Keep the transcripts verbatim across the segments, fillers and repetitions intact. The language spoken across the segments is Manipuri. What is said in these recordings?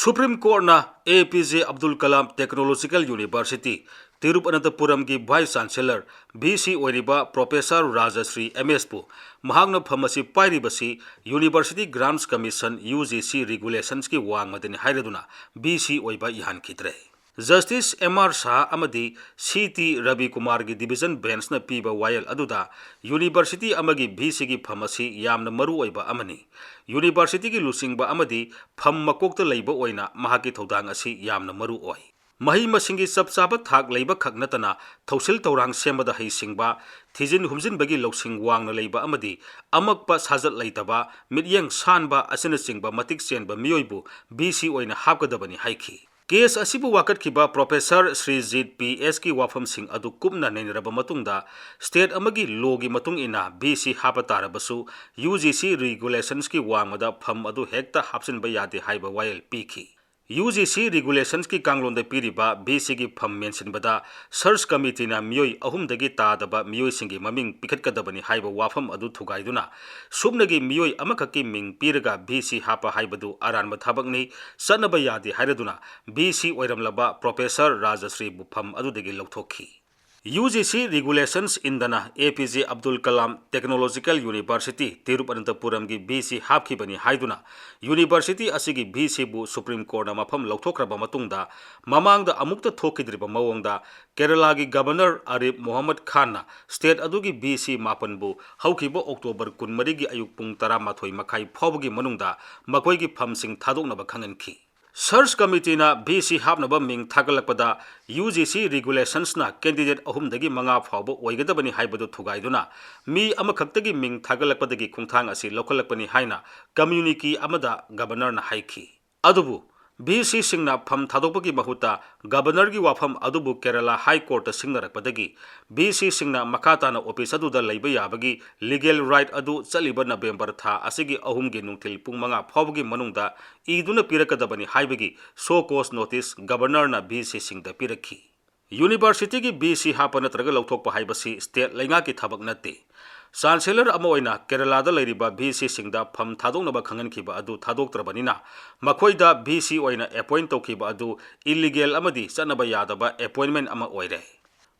Supreme Courtꯅ A P J Abdul Kalam Technological University, ꯇꯤꯔꯨꯚꯅꯟꯊꯄꯨꯔꯝꯒꯤ Vice Chancellor, V C ꯑꯣꯏꯔꯤꯕ Professor Rajashree M S ꯄꯨ ꯃꯍꯥꯛꯅ ꯐꯝ ꯑꯁꯤ ꯄꯥꯏꯔꯤꯕꯁꯤ University Grants Commission, U G C, regulations ꯀꯤ ꯋꯥꯡꯃꯗꯅꯤ ꯍꯥꯏꯔꯗꯨꯅ V C ꯑꯣꯏꯕ ꯌꯥꯍꯟꯈꯤꯗ꯭ꯔꯦ꯫ Justice M R Shah ꯑꯃꯗꯤ C T Ravi Kumarꯒꯤ division benchꯅ ꯄꯤꯕ ꯋꯥꯌꯦꯜ ꯑꯗꯨꯗ university ꯑꯃꯒꯤ V Cꯒꯤ ꯐꯝ ꯑꯁꯤ ꯌꯥꯝꯅ ꯃꯔꯨ ꯑꯣꯏꯕ ꯑꯃꯅꯤ꯫ Universityꯒꯤ ꯂꯨꯆꯤꯡꯕ ꯑꯃꯗꯤ ꯐꯝ ꯃꯀꯣꯛꯇ ꯂꯩꯕ ꯑꯣꯏꯅ ꯃꯍꯥꯛꯀꯤ ꯊꯧꯗꯥꯡ ꯑꯁꯤ ꯌꯥꯝꯅ ꯃꯔꯨ ꯑꯣꯏ꯫ ꯃꯍꯩ ꯃꯁꯤꯡꯒꯤ ꯆꯞ ꯆꯥꯕ ꯊꯥꯛ ꯂꯩꯕ ꯈꯛ ꯅꯠꯇꯅ ꯊꯧꯁꯤꯜ ꯊꯧꯔꯥꯡ ꯁꯦꯝꯕꯗ ꯍꯩꯁꯤꯡꯕ, ꯊꯤꯖꯤꯟ ꯍꯨꯝꯖꯤꯟꯕꯒꯤ ꯂꯧꯁꯤꯡ ꯋꯥꯡꯅ ꯂꯩꯕ ꯑꯃꯗꯤ ꯑꯃꯛꯄ ꯁꯥꯖꯠ ꯂꯩꯇꯕ, ꯃꯤꯠꯌꯦꯡ ꯁꯥꯟꯕ ꯑꯁꯤꯅꯆꯤꯡꯕ ꯃꯇꯤꯛ ꯆꯦꯟꯕ ꯃꯤꯑꯣꯏꯕꯨ V C ꯑꯣꯏꯅ ꯍꯥꯞꯀꯗꯕꯅꯤ ꯍꯥꯏꯈꯤ꯫ Case ꯑꯁꯤꯕꯨ ꯋꯥꯀꯠꯈꯤꯕ Professor ꯁ꯭ꯔꯤꯖꯤꯠ P S ꯀꯤ ꯋꯥꯐꯝꯁꯤꯡ ꯑꯗꯨ ꯀꯨꯞꯅ ꯅꯩꯅꯔꯕ ꯃꯇꯨꯡꯗ, state ꯑꯃꯒꯤ lawꯒꯤ ꯃꯇꯨꯡ ꯏꯟꯅ V C ꯍꯥꯞꯄ ꯇꯥꯔꯕꯁꯨ, U G C regulationsꯀꯤ ꯋꯥꯡꯃꯗ ꯐꯝ ꯑꯗꯨ ꯍꯦꯛꯇ ꯍꯥꯞꯆꯤꯟꯕ ꯌꯥꯗꯦ ꯍꯥꯏꯕ ꯋꯥꯌꯦꯜ ꯄꯤꯈꯤ꯫ U G C regulationsꯀꯤ ꯀꯥꯡꯂꯣꯟꯗ ꯄꯤꯔꯤꯕ V Cꯒꯤ ꯐꯝ ꯃꯦꯟꯁꯤꯟꯕꯗ search committeeꯅ ꯃꯤꯑꯣꯏ ꯑꯍꯨꯝꯗꯒꯤ ꯇꯥꯗꯕ ꯃꯤꯑꯣꯏꯁꯤꯡꯒꯤ ꯃꯃꯤꯡ ꯄꯤꯈꯠꯀꯗꯕꯅꯤ ꯍꯥꯏꯕ ꯋꯥꯐꯝ ꯑꯗꯨ ꯊꯨꯒꯥꯏꯗꯨꯅ, ꯁꯨꯞꯅꯒꯤ ꯃꯤꯑꯣꯏ ꯑꯃꯈꯛꯀꯤ ꯃꯤꯡ ꯄꯤꯔꯒ V C ꯍꯥꯞꯄ ꯍꯥꯏꯕꯗꯨ ꯑꯔꯥꯟꯕ ꯊꯕꯛꯅꯤ, ꯆꯠꯅꯕ ꯌꯥꯗꯦ ꯍꯥꯏꯔꯗꯨꯅ V C ꯑꯣꯏꯔꯝꯂꯕ Professor ꯔꯥꯖꯁ꯭ꯔꯤꯕꯨ ꯐꯝ ꯑꯗꯨꯗꯒꯤ ꯂꯧꯊꯣꯛꯈꯤ꯫ U G C regulations ꯏꯟꯗꯅ A P J Abdul Kalam Technological University, ꯇꯤꯔꯨꯚꯅꯟꯊꯄꯨꯔꯝꯒꯤ V C ꯍꯥꯞꯈꯤꯕꯅꯤ ꯍꯥꯏꯗꯨꯅ university ꯑꯁꯤꯒꯤ V Cꯕꯨ Supreme Courtꯅ ꯃꯐꯝ ꯂꯧꯊꯣꯛꯈ꯭ꯔꯕ ꯃꯇꯨꯡꯗ, ꯃꯃꯥꯡꯗ ꯑꯃꯨꯛꯇ ꯊꯣꯛꯈꯤꯗ꯭ꯔꯤꯕ ꯃꯑꯣꯡꯗ ꯀꯦꯔꯂꯥꯒꯤ Governor ꯑꯔꯤꯐ ꯃꯣꯍꯝꯃꯗ ꯈꯥꯟꯅ state ꯑꯗꯨꯒꯤ V C ꯃꯥꯄꯟꯕꯨ ꯍꯧꯈꯤꯕ October ꯀꯨꯟꯃꯔꯤꯒꯤ ꯑꯌꯨꯛ ꯄꯨꯡ ꯇꯔꯥꯃꯥꯊꯣꯏ ꯃꯈꯥꯏ ꯐꯥꯎꯕꯒꯤ ꯃꯅꯨꯡꯗ ꯃꯈꯣꯏꯒꯤ ꯐꯝꯁꯤꯡ ꯊꯥꯗꯣꯛꯅꯕ ꯈꯪꯍꯟꯈꯤ꯫ Search committeeꯅ V C ꯍꯥꯞꯅꯕ ꯃꯤꯡ ꯊꯥꯒꯠꯂꯛꯄꯗ, U G C regulationsꯅ candidate ꯑꯍꯨꯝꯗꯒꯤ ꯃꯉꯥ ꯐꯥꯎꯕ ꯑꯣꯏꯒꯗꯕꯅꯤ ꯍꯥꯏꯕꯗꯨ ꯊꯨꯒꯥꯏꯗꯨꯅ, ꯃꯤ ꯑꯃꯈꯛꯇꯒꯤ ꯃꯤꯡ ꯊꯥꯒꯠꯂꯛꯄꯗꯒꯤ ꯈꯣꯡꯊꯥꯡ ꯑꯁꯤ ꯂꯧꯈꯠꯂꯛꯄꯅꯤ ꯍꯥꯏꯅ communique ꯑꯃꯗ Governorꯅ ꯍꯥꯏꯈꯤ꯫ ꯑꯗꯨꯕꯨ, V Cꯁꯤꯡꯅ ꯐꯝ ꯊꯥꯗꯣꯛꯄꯒꯤ ꯃꯍꯨꯠꯇ Governorꯒꯤ ꯋꯥꯐꯝ ꯑꯗꯨꯕꯨ Kerala High Courtꯇ ꯁꯤꯡꯅꯔꯛꯄꯗꯒꯤ, V Cꯁꯤꯡꯅ ꯃꯈꯥ ꯇꯥꯅ office ꯑꯗꯨꯗ ꯂꯩꯕ ꯌꯥꯕꯒꯤ legal right ꯑꯗꯨ ꯆꯠꯂꯤꯕ November ꯊꯥ ꯑꯁꯤꯒꯤ ꯑꯍꯨꯝꯒꯤ ꯅꯨꯡꯊꯤꯜ ꯄꯨꯡ ꯃꯉꯥ ꯐꯥꯎꯕꯒꯤ ꯃꯅꯨꯡꯗ ꯏꯗꯨꯅ ꯄꯤꯔꯛꯀꯗꯕꯅꯤ ꯍꯥꯏꯕꯒꯤ show cause notice Governorꯅ V Cꯁꯤꯡꯗ ꯄꯤꯔꯛꯈꯤ꯫ Universityꯒꯤ V C ꯍꯥꯞꯄ ꯅꯠꯇ꯭ꯔꯒ ꯂꯧꯊꯣꯛꯄ ꯍꯥꯏꯕꯁꯤ state ꯂꯩꯉꯥꯛꯀꯤ ꯊꯕꯛ ꯅꯠꯇꯦ꯫ Chancellor ꯑꯃ ꯑꯣꯏꯅ ꯀꯦꯔꯂꯥꯗ ꯂꯩꯔꯤꯕ VCꯁꯤꯡꯗ ꯐꯝ ꯊꯥꯗꯣꯛꯅꯕ ꯈꯪꯍꯟꯈꯤꯕ ꯑꯗꯨ ꯊꯥꯗꯣꯛꯇ꯭ꯔꯕꯅꯤꯅ, ꯃꯈꯣꯏꯗ VC ꯑꯣꯏꯅ appoint ꯇꯧꯈꯤꯕ ꯑꯗꯨ illegal ꯑꯃꯗꯤ ꯆꯠꯅꯕ ꯌꯥꯗꯕ appointment ꯑꯃ ꯑꯣꯏꯔꯦ꯫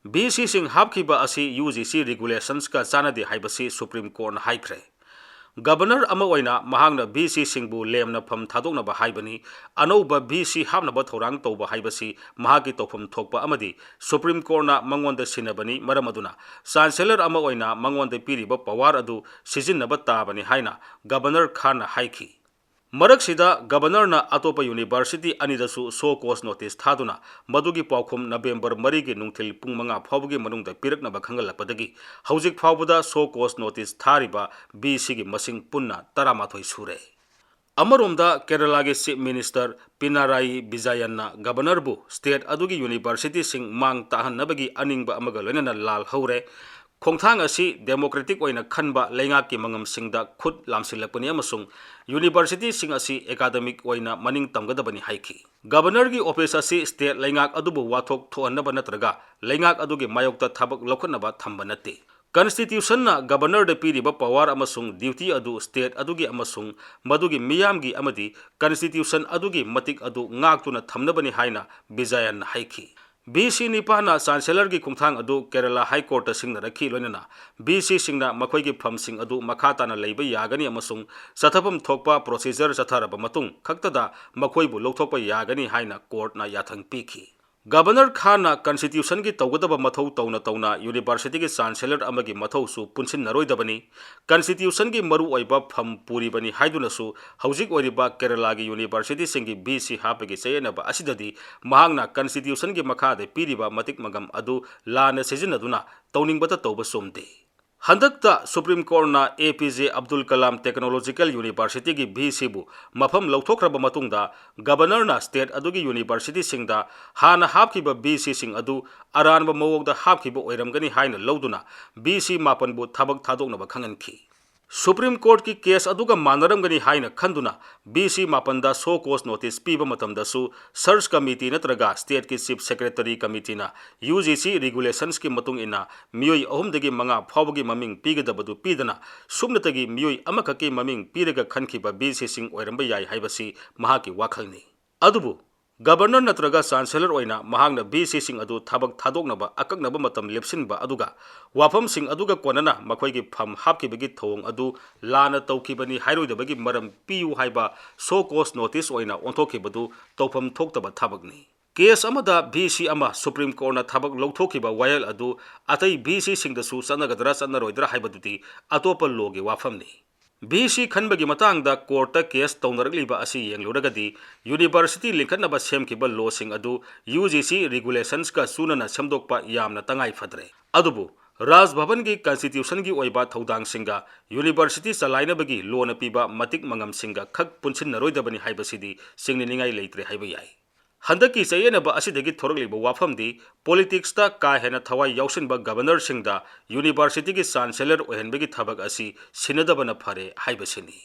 VCꯁꯤꯡ ꯍꯥꯞꯈꯤꯕ ꯑꯁꯤ UGC regulations ꯀ ꯆꯥꯟꯅꯗꯦ ꯍꯥꯏꯕꯁꯤ Supreme Courtꯅ ꯍꯥꯏꯈ꯭ꯔꯦ꯫ Governor ꯑꯃ ꯑꯣꯏꯅ ꯃꯍꯥꯛꯅ VCꯁꯤꯡꯕꯨ ꯂꯦꯝꯅ ꯐꯝ ꯊꯥꯗꯣꯛꯅꯕ ꯍꯥꯏꯕꯅꯤ꯫ ꯑꯅꯧꯕ VC ꯍꯥꯞꯅꯕ ꯊꯧꯔꯥꯡ ꯇꯧꯕ ꯍꯥꯏꯕꯁꯤ ꯃꯍꯥꯛꯀꯤ ꯇꯧꯐꯝ ꯊꯣꯛꯄ ꯑꯃꯗꯤ Supreme Courtꯅ ꯃꯉꯣꯟꯗ ꯁꯤꯟꯅꯕꯅꯤ꯫ ꯃꯔꯝ ꯑꯗꯨꯅ Chancellor ꯑꯃ ꯑꯣꯏꯅ ꯃꯉꯣꯟꯗ ꯄꯤꯔꯤꯕ power ꯑꯗꯨ ꯁꯤꯖꯤꯟꯅꯕ ꯇꯥꯕꯅꯤ ꯍꯥꯏꯅ Governor Khanꯅ ꯍꯥꯏꯈꯤ꯫ ꯃꯔꯛꯁꯤꯗ Governorꯅ ꯑꯇꯣꯞꯄ university ꯑꯅꯤꯗꯁꯨ show cause notice ꯊꯥꯗꯨꯅ ꯃꯗꯨꯒꯤ ꯄꯥꯎꯈꯨꯝ November ꯃꯔꯤꯒꯤ ꯅꯨꯡꯊꯤꯜ ꯄꯨꯡ ꯃꯉꯥ ꯐꯥꯎꯕꯒꯤ ꯃꯅꯨꯡꯗ ꯄꯤꯔꯛꯅꯕ ꯈꯪꯍꯜꯂꯛꯄꯗꯒꯤ ꯍꯧꯖꯤꯛ ꯐꯥꯎꯕꯗ show cause notice ꯊꯥꯔꯤꯕ VCꯒꯤ ꯃꯁꯤꯡ ꯄꯨꯟꯅ ꯇꯔꯥꯃꯥꯊꯣꯏ ꯁꯨꯔꯦ꯫ ꯑꯃꯔꯣꯝꯗ ꯀꯦꯔꯂꯥꯒꯤ Chief Minister ꯄꯤꯅꯔꯥꯏ ꯕꯤꯖꯌꯟꯅ Governorꯕꯨ state ꯑꯗꯨꯒꯤ universityꯁꯤꯡ ꯃꯥꯡ ꯇꯥꯛꯍꯟꯅꯕꯒꯤ ꯑꯅꯤꯡꯕ ꯑꯃꯒ ꯂꯣꯏꯅꯅ ꯂꯥꯜꯍꯧꯔꯦ꯫ ꯈꯣꯡꯊꯥꯡ ꯑꯁꯤ democratic ꯑꯣꯏꯅ ꯈꯟꯕ ꯂꯩꯉꯥꯛꯀꯤ ꯃꯉꯝꯁꯤꯡꯗ ꯈꯨꯠ ꯂꯥꯝꯁꯤꯜꯂꯛꯄꯅꯤ ꯑꯃꯁꯨꯡ universityꯁꯤꯡ ꯑꯁꯤ academic ꯑꯣꯏꯅ ꯃꯅꯤꯡ ꯇꯝꯒꯗꯕꯅꯤ ꯍꯥꯏꯈꯤ꯫ Governorꯒꯤ office ꯑꯁꯤ state ꯂꯩꯉꯥꯛ ꯑꯗꯨꯕꯨ ꯋꯥꯊꯣꯛ ꯊꯣꯛꯍꯟꯅꯕ ꯅꯠꯇ꯭ꯔꯒ ꯂꯩꯉꯥꯛ ꯑꯗꯨꯒꯤ ꯃꯥꯌꯣꯛꯇ ꯊꯕꯛ ꯂꯧꯈꯠꯅꯕ ꯊꯝꯕ ꯅꯠꯇꯦ꯫ Constitutionꯅ Governorꯗ ꯄꯤꯔꯤꯕ power ꯑꯃꯁꯨꯡ duty ꯑꯗꯨ state ꯑꯗꯨꯒꯤ ꯑꯃꯁꯨꯡ ꯃꯗꯨꯒꯤ ꯃꯤꯌꯥꯝꯒꯤ ꯑꯃꯗꯤ Constitution ꯑꯗꯨꯒꯤ ꯃꯇꯤꯛ ꯑꯗꯨ ꯉꯥꯛꯇꯨꯅ ꯊꯝꯅꯕꯅꯤ ꯍꯥꯏꯅ ꯕꯤꯖꯌꯟꯅ ꯍꯥꯏꯈꯤ꯫ VC ꯅꯤꯄꯥꯟꯅ Chancellorꯒꯤ ꯈꯣꯡꯊꯥꯡ ꯑꯗꯨ Kerala High Courtꯇ ꯁꯤꯡꯅꯔꯛꯈꯤ, ꯂꯣꯏꯅꯅ VCꯁꯤꯡꯅ ꯃꯈꯣꯏꯒꯤ ꯐꯝꯁꯤꯡ ꯑꯗꯨ ꯃꯈꯥ ꯇꯥꯅ ꯂꯩꯕ ꯌꯥꯒꯅꯤ ꯑꯃꯁꯨꯡ ꯆꯠꯊꯐꯝ ꯊꯣꯛꯄ procedure ꯆꯠꯊꯔꯕ ꯃꯇꯨꯡ ꯈꯛꯇꯗ ꯃꯈꯣꯏꯕꯨ ꯂꯧꯊꯣꯛꯄ ꯌꯥꯒꯅꯤ ꯍꯥꯏꯅ courtꯅ ꯌꯥꯊꯪ ꯄꯤꯈꯤ꯫ Governor Khanꯅ Constitutionꯒꯤ ꯇꯧꯒꯗꯕ ꯃꯊꯧ ꯇꯧꯅ ꯇꯧꯅ universityꯒꯤ Chancellor ꯑꯃꯒꯤ ꯃꯊꯧꯁꯨ ꯄꯨꯟꯁꯤꯟꯅꯔꯣꯏꯗꯕꯅꯤ꯫ Constitutionꯒꯤ ꯃꯔꯨꯑꯣꯏꯕ ꯐꯝ ꯄꯨꯔꯤꯕꯅꯤ ꯍꯥꯏꯗꯨꯅꯁꯨ ꯍꯧꯖꯤꯛ ꯑꯣꯏꯔꯤꯕ Keralaꯒꯤ universityꯁꯤꯡꯒꯤ VC ꯍꯥꯞꯄꯒꯤ ꯆꯌꯦꯠꯅꯕ ꯑꯁꯤꯗꯗꯤ ꯃꯍꯥꯛꯅ Constitutionꯒꯤ ꯃꯈꯥꯗ ꯄꯤꯔꯤꯕ ꯃꯇꯤꯛ ꯃꯉꯝ ꯑꯗꯨ ꯂꯥꯟꯅ ꯁꯤꯖꯤꯟꯅꯗꯨꯅ ꯇꯧꯅꯤꯡꯕꯇ ꯇꯧꯕ ꯆꯨꯝꯗꯦ꯫ ꯍꯟꯗꯛꯇ Supreme Courtꯅ APJ Abdul Kalam Technological Universityꯒꯤ VCꯕꯨ ꯃꯐꯝ ꯂꯧꯊꯣꯛꯈ꯭ꯔꯕ ꯃꯇꯨꯡꯗ Governorꯅ state ꯑꯗꯨꯒꯤ universityꯁꯤꯡꯗ ꯍꯥꯟꯅ ꯍꯥꯞꯈꯤꯕ VCꯁꯤꯡ ꯑꯗꯨ ꯑꯔꯥꯟꯕ ꯃꯑꯣꯡꯗ ꯍꯥꯞꯈꯤꯕ ꯑꯣꯏꯔꯝꯒꯅꯤ ꯍꯥꯏꯅ ꯂꯧꯗꯨꯅ VC ꯃꯥꯄꯟꯕꯨ ꯊꯕꯛ ꯊꯥꯗꯣꯛꯅꯕ ꯈꯪꯍꯟꯈꯤ꯫ Supreme Courtꯀꯤ case ꯑꯗꯨꯒ ꯃꯥꯟꯅꯔꯝꯒꯅꯤ ꯍꯥꯏꯅ ꯈꯟꯗꯨꯅ VC ꯃꯥꯄꯟꯗ show cause notice ꯄꯤꯕ ꯃꯇꯝꯗꯁꯨ search committee ꯅꯠꯇ꯭ꯔꯒ stateꯀꯤ chief secretary committeeꯅ UGC regulationsꯀꯤ ꯃꯇꯨꯡ ꯏꯟꯅ ꯃꯤꯑꯣꯏ ꯑꯍꯨꯝꯗꯒꯤ ꯃꯉꯥ ꯐꯥꯎꯕꯒꯤ ꯃꯃꯤꯡ ꯄꯤꯒꯗꯕꯗꯨ ꯄꯤꯗꯅ ꯁꯨꯞꯅꯇꯒꯤ ꯃꯤꯑꯣꯏ ꯑꯃꯈꯛꯀꯤ ꯃꯃꯤꯡ ꯄꯤꯔꯒ ꯈꯟꯈꯤꯕ VCꯁꯤꯡ ꯑꯣꯏꯔꯝꯕ ꯌꯥꯏ ꯍꯥꯏꯕꯁꯤ ꯃꯍꯥꯛꯀꯤ ꯋꯥꯈꯜꯅꯤ꯫ ꯑꯗꯨꯕꯨ Governor ꯅꯠꯇ꯭ꯔꯒ Chancellor ꯑꯣꯏꯅ ꯃꯍꯥꯛꯅ VCꯁꯤꯡ ꯑꯗꯨ ꯊꯕꯛ ꯊꯥꯗꯣꯛꯅꯕ ꯑꯀꯛꯅꯕ ꯃꯇꯝ ꯂꯦꯞꯁꯤꯟꯕ ꯑꯗꯨꯒ ꯋꯥꯐꯝꯁꯤꯡ ꯑꯗꯨꯒ ꯀꯣꯟꯅꯅ ꯃꯈꯣꯏꯒꯤ ꯐꯝ ꯍꯥꯞꯈꯤꯕꯒꯤ ꯊꯧꯑꯣꯡ ꯑꯗꯨ ꯂꯥꯟꯅ ꯇꯧꯈꯤꯕꯅꯤ ꯍꯥꯏꯔꯣꯏꯗꯕꯒꯤ ꯃꯔꯝ ꯄꯤꯌꯨ ꯍꯥꯏꯕ show cause notice ꯑꯣꯏꯅ ꯑꯣꯟꯊꯣꯛꯈꯤꯕꯗꯨ ꯇꯧꯐꯝ ꯊꯣꯛꯇꯕ ꯊꯕꯛꯅꯤ꯫ Case ꯑꯃꯗ VC ꯑꯃ Supreme Courtꯅ ꯊꯕꯛ ꯂꯧꯊꯣꯛꯈꯤꯕ ꯋꯥꯌꯦꯜ ꯑꯗꯨ ꯑꯇꯩ VCꯁꯤꯡꯗꯁꯨ ꯆꯠꯅꯒꯗ꯭ꯔꯥ ꯆꯠꯅꯔꯣꯏꯗ꯭ꯔꯥ ꯍꯥꯏꯕꯗꯨꯗꯤ ꯑꯇꯣꯞꯄ lawꯒꯤ ꯋꯥꯐꯝꯅꯤ꯫ VC ꯈꯟꯕꯒꯤ ꯃꯇꯥꯡꯗ courtꯇ case ꯇꯧꯅꯔꯛꯂꯤꯕ ꯑꯁꯤ ꯌꯦꯡꯂꯨꯔꯒꯗꯤ university ꯂꯤꯡꯈꯠꯅꯕ ꯁꯦꯝꯈꯤꯕ lawꯁꯤꯡ ꯑꯗꯨ UGC regulationsꯀ ꯆꯨꯅꯅ ꯁꯦꯝꯗꯣꯛꯄ ꯌꯥꯝꯅ ꯇꯉꯥꯏ ꯐꯗ꯭ꯔꯦ꯫ ꯑꯗꯨꯕꯨ Raj Bhavanꯒꯤ constitutionꯒꯤ ꯑꯣꯏꯕ ꯊꯧꯗꯥꯡꯁꯤꯡꯒ university ꯆꯂꯥꯏꯅꯕꯒꯤ lawꯅ ꯄꯤꯕ ꯃꯇꯤꯛ ꯃꯉꯝꯁꯤꯡꯒ ꯈꯛ ꯄꯨꯟꯁꯤꯟꯅꯔꯣꯏꯗꯕꯅꯤ ꯍꯥꯏꯕꯁꯤꯗꯤ ꯆꯤꯡꯅꯅꯤꯡꯉꯥꯏ ꯂꯩꯇ꯭ꯔꯦ ꯍꯥꯏꯕ ꯌꯥꯏ꯫ ꯍꯟꯗꯛꯀꯤ ꯆꯌꯦꯠꯅꯕ ꯑꯁꯤꯗꯒꯤ ꯊꯣꯔꯛꯂꯤꯕ ꯋꯥꯐꯝꯗꯤ politicsꯇ ꯀꯥ ꯍꯦꯟꯅ ꯊꯋꯥꯏ ꯌꯥꯎꯁꯤꯟꯕ governorꯁꯤꯡꯗ universityꯒꯤ chancellor ꯑꯣꯏꯍꯟꯕꯒꯤ ꯊꯕꯛ ꯑꯁꯤ ꯁꯤꯟꯅꯗꯕꯅ ꯐꯔꯦ ꯍꯥꯏꯕꯁꯤꯅꯤ꯫